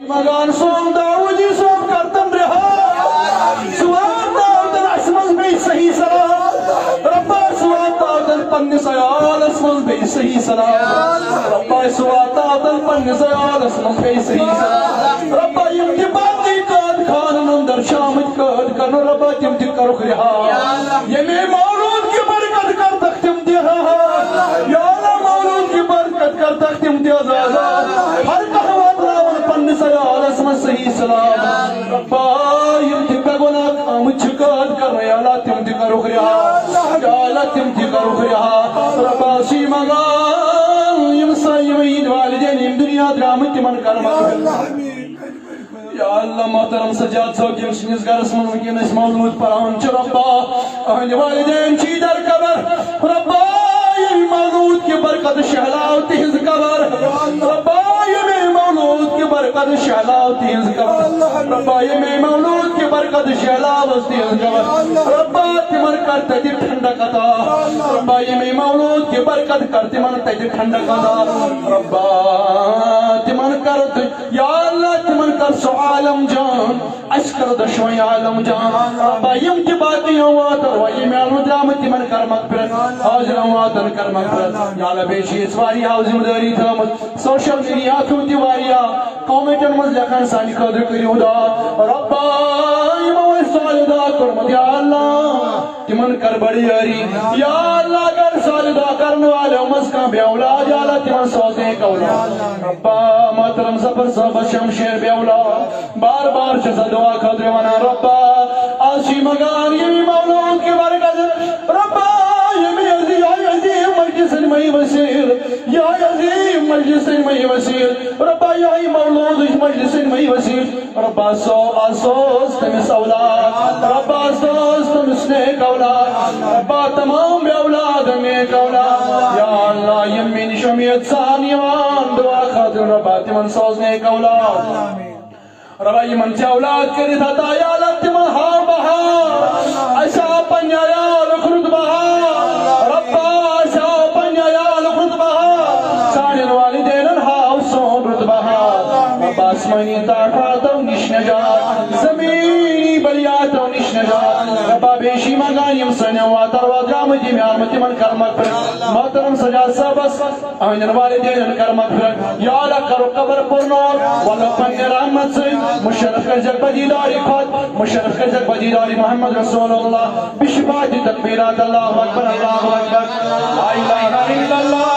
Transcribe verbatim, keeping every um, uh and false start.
مگان سون داؤدی صٲب کر تِم رہا۔ سُہ واتناو تِم اَسہِ منٛز بیٚیہِ صحیح سلام۔ رۄبا، سُہ واتناو تِم پننِس عیالس منٛز بیٚیہِ صحیح سلام۔ رۄبا، سُہ واتناو تِم پننِس عیالس منٛز بیٚیہِ صحیح سلام۔ رۄبا، یِم تہِ باقٕے قٲد خانن اندر چھِ آمٕتۍ قٲد کرنہٕ، رۄبا، تِم تہِ کرُکھ رہا۔ ییٚمے مولود کہِ برکت کر تِم تہِ رہا۔ یا اللہ، مولود کہِ برکت کر تِم تہِ آزاد۔ ہر کانٛہہ واتناوُن پننِس عیالس منٛز صحیح سلام۔ رۄبا، یِم تہِ بے گۄناہ آمٕتۍ چھِ قٲد کرنہٕ، یا اللہ، تِم تہِ کرُکھ رہا۔ یا اللہ، تِم تہِ کرُکھ رہا۔ رۄبا، چھِ منٛگان، یِم سٲنۍ یِم یِہِنٛدۍ والدین یِم دُنیا درٛامٕتۍ، تِمن کر مغفرت۔ یا اللہ، محترم سجاد صٲب، ییٚمۍ سٕنٛدِس گرس منٛز وٕنکیٚن أسۍ مولود پران چھِ، رۄبا، أہنٛدِ والدین چھِ در قبر۔ رۄبا، ییٚمہِ مولود کہِ برکتہٕ شہلاو تِہنٛز قبر۔ رۄبا، ییٚمہِ مولود کہِ برکتہٕ شہلاو تِہنٛز قبر۔ رۄبا، ییٚمہِ مولود کہِ برکتہٕ شہلاو تِہنٛز قبر۔ رۄبا، تِمن کر تتہِ ٹھنڈک عطا۔ رۄبا، ییٚمہِ مولود کہِ برکت کر تِمن تتہِ ٹھنڈک عطا۔ رۄبا، تِمن کر تہٕ یا اللہ، تِمن کر سُہ عالم جان، اَسہِ کر دۄشوے عالم جان۔ رۄبا، یِم تہِ باقٕے اموات روان، یِم عالم درٛامٕتۍ، تِمن کر مغفرت، حاضر امواتن کر مغفرت۔ یا اللہ، بیٚیہِ چھِ اَسہِ واریاہو ذمہٕ دٲری تھٲومٕژ، سوشل میڈیا تھرو تہِ واریاہ، کمنٹن منٛز لیکھان، سانہِ خٲطرٕ کٔرِو دعا۔ رۄبا، یِمو اَسہِ سوال دعا کوٚرمُت، یا اللہ، تِمن کر بڑی یٲری۔ یا اللہ، اگر سوال دعا کرن والٮ۪و منٛز کانٛہہ بے اولاد، یا اللہ، تِمن سوز نیک اولاد۔ رۄبا، محترم ظفر صٲبس شمشیر بے اولاد، بار بار چھِ سۄ دعا خٲطرٕ ونان، رۄبا، از چھِ منٛگان ییٚمہِ مولود کہِ برکت۔ رۄبا، ییٚمہِ عزیٖز، یِہوٚے عظیٖم مجلسن مَے وسیٖل، یِہوٚے عظیٖم مجلسن مَے وسیٖل۔ رۄبا، یِہوٚے مولودٕچ مجلسن مَے وسیٖل۔ رۄبا، سو، سوز تٔمِس اولاد۔ رۄبا، سوز تٔمِس نیک اولاد۔ رۄبا، تمام بے اولاد نیک اولاد۔ یا اللہ، یِم مےٚ نِش اُمید سان یِوان دعا خٲطرٕ، رۄبا، تِمن سوز نیک اولاد۔ رۄبا، یِمن ژےٚ اولاد کٔرِتھ عطا، یا اللہ، تِمن ہاو بہار۔ اَسہِ ہاو پننہِ عیالُک رُتبہٕ ہاو۔ رۄبا، اَسہِ ہاو پننہِ عیالُک رُتبہٕ ہاو۔ سانٮ۪ن والدینن ہاو سون رُتبہٕ ہاو۔ رۄبا، آسمٲنی طاقتو نِش نجات، زمینی بلیاتو نِش نجات۔ رۄبا، بیٚیہِ چھِ منٛگان یِم سٲنۍ واتر واتر آمٕتۍ، یِم آمٕتۍ، تِمن کر مغفرت۔ محترم سجاد صٲبس، أہنٛدٮ۪ن والدینن کر مغفرت۔ یا اللہ، کرو قبر پر نور، ولو پننہِ رحمت سۭتۍ مشرف کٔرزٮ۪کھ بدیداری کھۄتہٕ، مشرف کٔرزٮ۪کھ بدیداری محمد رسول اللہ۔ بشفاعت تکبیرات، اللہ اکبر، اللہ اکبر، لا الہ الا اللہ۔